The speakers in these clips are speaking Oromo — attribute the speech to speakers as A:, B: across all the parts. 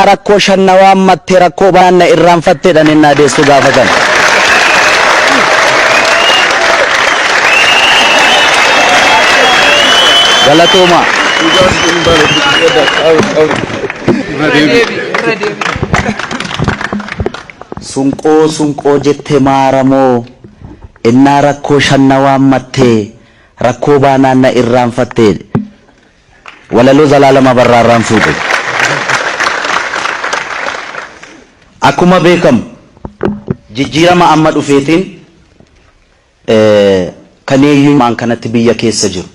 A: Rakkoo shan na waammatte, rakkoo baanaan na irraanfatte jedhan ennaa deessu gaafatan. Galatoomaa. Sunqoo sunqoo jette maaramoo, ennaa rakkoo shan na waammatte, rakkoo baanaan na irraanfatte. Walaloo Zalaalam Abarraa irraan fuudhe. Akkuma beekamu jijjiirama amma dhufeetiin kan maan kanatti biyya keessa jiru.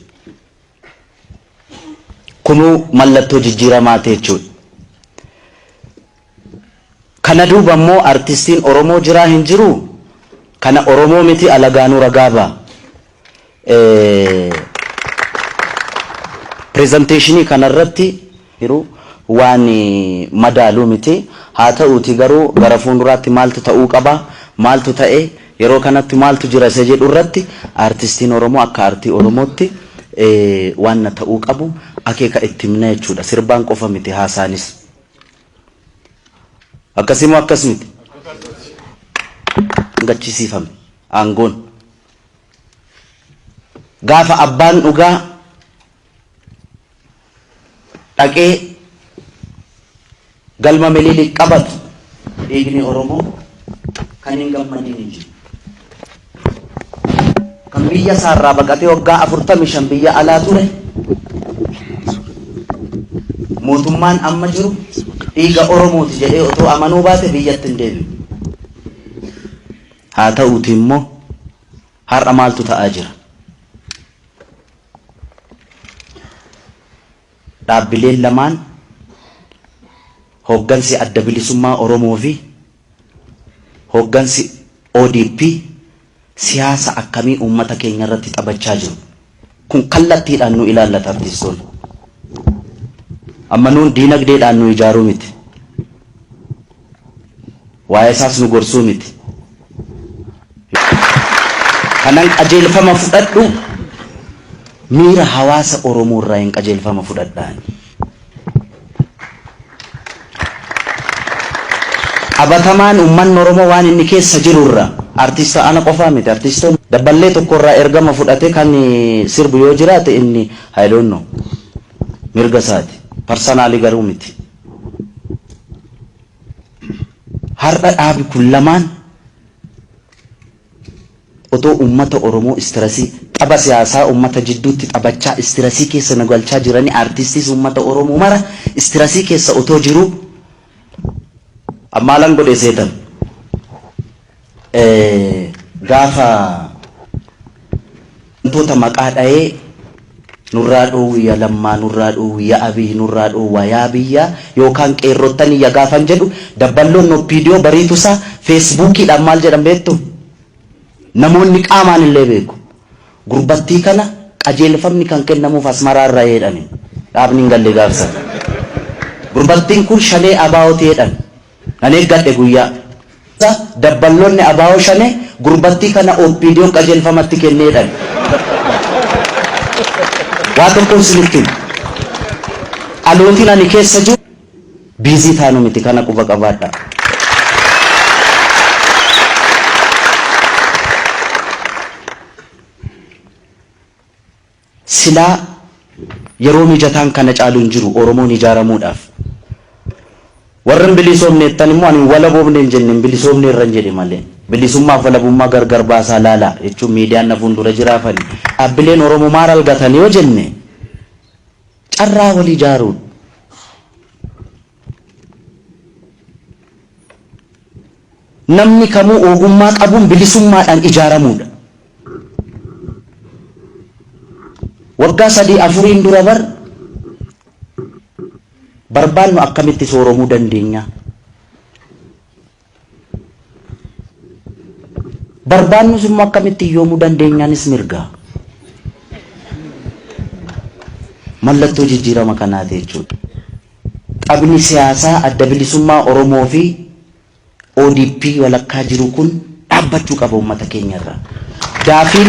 A: Kunuu mallattoo jijjiiramaati jechuudha. Kana duuba immoo artistiin Oromoo jiraa hin jiruu? Kana Oromoo miti alagaanuu ragaa ba'a. Pireezanteeshinii kanarratti jiru waan madaalu miti. Haa ta'uutii garuu gara fuulduraatti maaltu ta'uu qaba, maaltu ta'e, yeroo kanatti maaltu jira isa jedhu irratti aartistiin Oromoo akka aartii Oromootti waan ta'uu qabu akeeka itti himna jechuudha. Sirbaan qofa miti, haasaanis. Akkasimoo akkas miti? Gachisiifame aangoon. Gaafa abbaan dhugaa dhaqee galma Minilik qabatu, dhiigni Oromoo kan hin gammadiin hin jiru. Kan biyya isaarraa baqatee waggaa 45 biyya alaa ture, mootummaan amma jiru dhiiga Oromooti jedhee otoo amanuu baate biyyatti hin deebi'u. Haa ta'uuti immoo har'a maaltu ta'aa jira? Dhaabbileen lamaan, hooggansi Adda Bilisummaa Oromoo fi hooggansi ODP, siyaasa akkamii uummata keenya irratti taphachaa jiru? Kun kallattiidhaan nu ilaallata artistoonni. Amma nuun diinagdeedhaan nu ijaaruu miti. Waa'ee isaas nu gorsuu miti. Kanan qajeelfama fudhadhu miira hawaasa Oromoo irraa hin qajeelfama fudhadhaan. Qabatamaan uummanni Oromoo waan inni keessa jiru irraa, artista ana qofaa miti, artistoonni dabballee tokko irraa ergama fudhate kan sirbu yoo jiraate, inni I don't know, mirga isaati. Personally garuu miti. Har'a dhaabi kun lamaan otoo uummata Oromoo stress tapha siyaasaa uummata jidduutti taphachaa, stress keessa nu galchaa jiranii, aartistiis uummata Oromoo mara stress keessa otoo jiruu, ammaalan godhe seetan, gaafa wantoota maqaa dha'ee nurraa dhoowwiya Lammaa, nurraa dhoowwiya Abiy, nurraa dhoowwaa yaa biyya yookaan qeerrottan iyya gaafan jedhu, dabballoon OPDO bariitusaa feesbuukiidhaan maal jedhan beektu? Namoonni qaamaan illee beeku. Gurbattii kana qajeelfamni kan kennamuuf Asmaraa irraa jedhani. Dhaabni hin galle gaafsan. Gurbattiin kun shanee ABO'ti jedhan. Nan eeggadhe guyyaa. Dabballoonni ABO shanee gurbattii kana OPDO'n qajeelfamatti kennee jedhan. Waa tokkoon isinitti hima. Dhalootiin ani keessa jiru busy taanu miti, kana quba qabaadhaa. Silaa yeroo mijataan kana caalu hin jiru Oromoon ijaaramuudhaaf. Warri hin bilisoomne jettan immoo, ani hin walaboomne hin jenne, hin bilisoomne irra hin jedhe malee. Bilisummaaf walabummaa gargar baasaa laalaa jechuun miidiyaan na fuuldura jiraafani. Dhaabbileen Oromoo maal argatan yoo jenne, carraa wal ijaaruudha. Namni kamuu ogummaa qabuun bilisummaadhaan ijaaramuudha. Waggaa 3 4n dura bar barbaannu akkamitti sooromuu dandeenya? Barbaannus immoo akkamitti hiyyoomuu dandeenyaanis mirga. Mallattoo jijjiirama kanaati jechuudha. Taphni siyaasaa Adda Bilisummaa Oromoo fi ODP walakkaa jiru kun dhaabbachuu qaba uummata keenya irraa. Gaafiin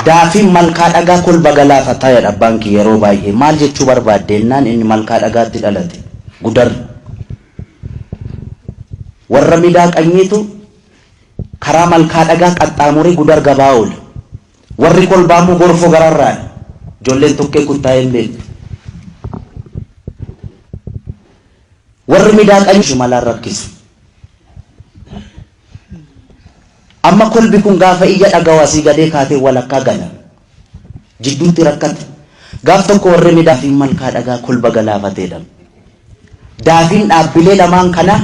A: Daafiin malkaa dhagaa kolba galaafataa jedha abbaan kiyya yeroo baay'ee. Maal jechuu barbaadde jennaan inni malkaa dhagaatti dhalate. Gudar. Warra midaa qanyiitu karaa malkaa dhagaa qaxxaamuree gudar gabaa oola. Warri kolbaa immoo gorfoo gararraadha. Ijoolleen tokkee kuttaa'ee hin beektu. Warri midaa qanyii shimalaan rakkisu. Amma kolbi kun gaafa iyya dhagahu asii gadee kaatee walakkaa gala. Jidduutti rakkate. Gaaf tokko warri midaa fi malkaa dhagaa kolba galaafateedha. Daafiin dhaabbilee lamaan kanaa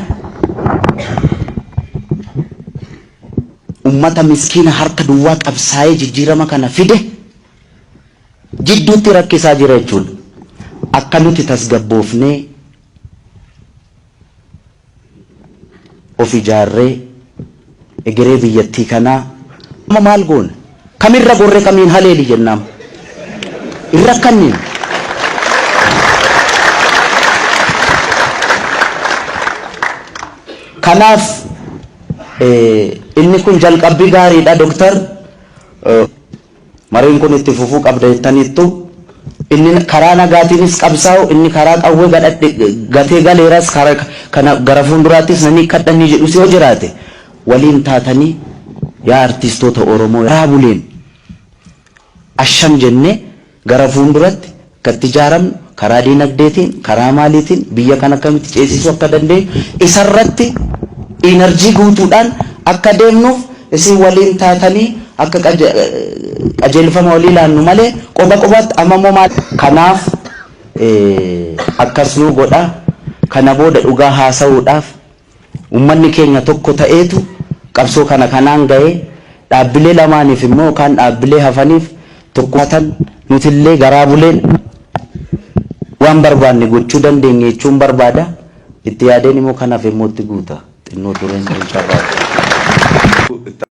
A: ummata miskiina harka duwwaa qabsaa'ee jijjiirama kana fide jidduutti rakkisaa jira jechuudha. Akka nuti tasgabboofnee of ijaarree egeree biyyattii kanaa amma maal goona? Kamirra gorree kamiin haleeli jennaam? Hin rakkanneen. Kanaaf inni kun jalqabbii gaariidha Doktar. Mariin kun itti fufuu qabda jettaniittu. Inni karaa nagaatiinis qabsaa'u, inni karaa qawwee gadhadhe gatee galeeras karaa kana gara fuulduraattis nan hiikkadha inni jedhus yoo jiraate waliin taatanii yaa artiistoota Oromoo karaa buleen asham jennee gara fuulduratti akka itti ijaaramnu karaa diinagdeetiin karaa maaliitiin biyya kana akkamitti ceesisuu akka dandeenyu isarratti inarjii guutuudhaan akka deemnuuf isin waliin taatanii akka qajeelfama walii laannu malee qoba qobaatti amma immoo maal kanaaf akkas nuu godha kana booda dhugaa haasa'uudhaaf Ummanni keenya tokko ta'eetu qabsoo kana kanaan gahe, dhaabbilee lamaaniif immoo yookaan dhaabbilee hafaniif tokkummaa tan nutillee garaa buleen waan barbaanne gochuu dandeenya jechuun barbaada. Itti yaadeen immoo kan hafe immoo itti guuta. Xinnoo tureen hin carraaqu.